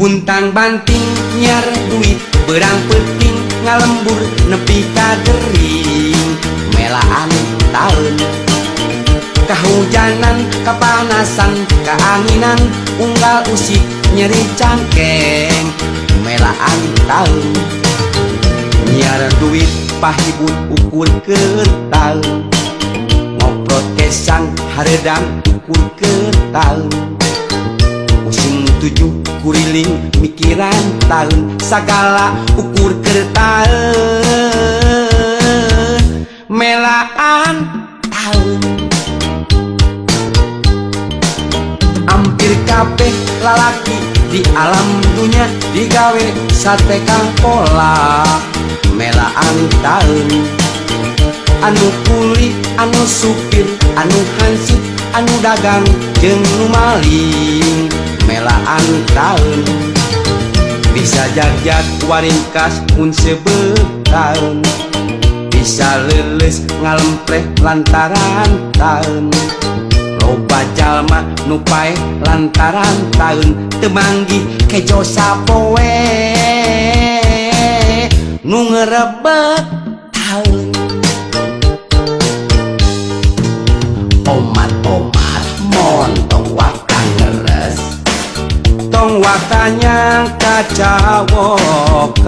Buntang banting nyiar duit, beurang peuting ngalembur nepi ka gering, melaan taeun. Kahujanan, kapanasan, kaanginan, unggal usik nyeri cangkeng, melaan taeun. Nyiar duit pahibut ukur keur taeun, ngoprot kesang hareudang ukur keur taeun, usum tujuh kuriling mikiran taeun, sagala ukur keur taeun, melaan taeun. Ampir kabeh lalaki di alam dunya digawe sate kang pola, melaan taeun. Anu kuli, anu supir, anu hansip, anu dagang jeung nu maling, melaan taeun. Bisa jagjag waringkas mun seubeuh taeun, bisa leuleus ngalempreh lantaran taeun. Loba jalma nu paeh lantaran taeun, teu manggih kejo sapoe nu ngerebet taeun. Omat-omat montong waka ngeres, tong waka nyangka cawokan.